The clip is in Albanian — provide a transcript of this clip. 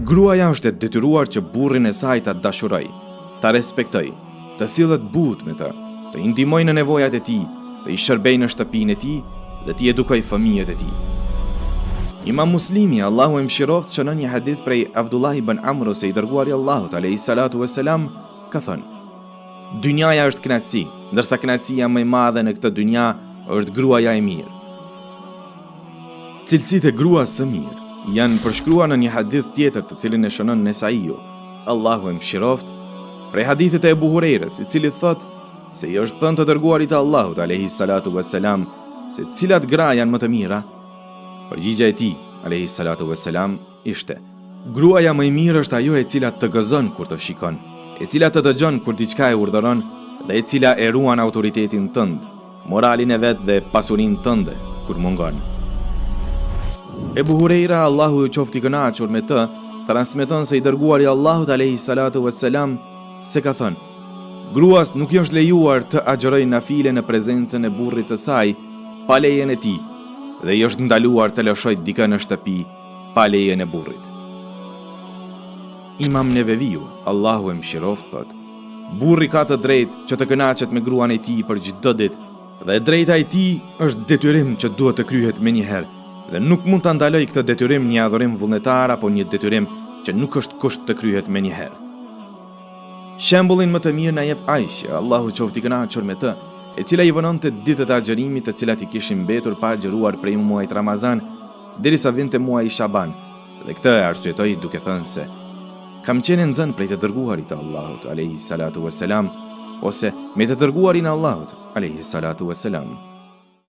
Gruaja është e detyruar që burrin e saj ta dashurojë, ta respektojë, të sillet butë me të, të i ndihmojë në nevojat e tij, të i shërbejë në shtëpinë e tij dhe t'i edukojë fëmijët e tij. Imam Muslimi, Allahu e mëshiroftë, shënon një hadith prej Abdullah ibn Amrut se i dërguari i Allahut, alejhi salatu ue selam, ka thënë: Dynjaja është kënaqësi, ndërsa kënaqësia më e madhe në këtë dynja është gruaja e mirë. Cilësitë e gruas së mirë janë përshkruar në një hadith tjetër të cilin e shënon Nesaiu, Allahu e mëshiroftë, prej hadithit të Ebu Hurejrës, i cili thotë se i është thënë të dërguarit të Allahut alejhi salatu ue selam se cilat gra janë më të mira? Përgjigja e tij, alejhi salatu ue selam, ishte: Gruaja më e mirë është ajo e cila të gëzon kur të shikon, e cila të dëgjon kur diçka e urdhëron dhe e cila e ruan autoritetin tënd, moralin e vet dhe pasurinë tënde kur mungon. Ebu Hurejra, Allahu qoftë i kënaqur me të, transmeton se i dërguari i Allahut alejhi salatu ue selam se ka thënë: Gruas nuk i është lejuar të agjërojë nafile në prezencën e burrit të saj pa lejen e tij dhe i është ndaluar të lëshojë dikë në shtëpi pa lejen e burrit. Imam Neveviu, Allahu e mëshiroftë, thotë: Burri ka të drejtë që të kënaqet me gruan e tij për çdo ditë dhe e drejta e tij është detyrim që duhet të kryhet menjëherë dhe nuk mund ta ndalojë këtë detyrim një adhurim vullnetar apo një detyrim që nuk është kusht të kryhet menjëherë. Shembullin më të mirë na jep Aisha, Allahu qoftë i kënaqur me të, e cila i vononte ditët e agjërimit të cilat i kishin mbetur pa agjëruar prej muajit Ramazan derisa vinte muaji Shaban, dhe këtë e arsyetoi duke thënë se kam qenë e nxënë prej të dërguarit të Allahut, alejhi salatu ue selam, ose me të dërguarin e Allahut, alejhi salatu ue selam.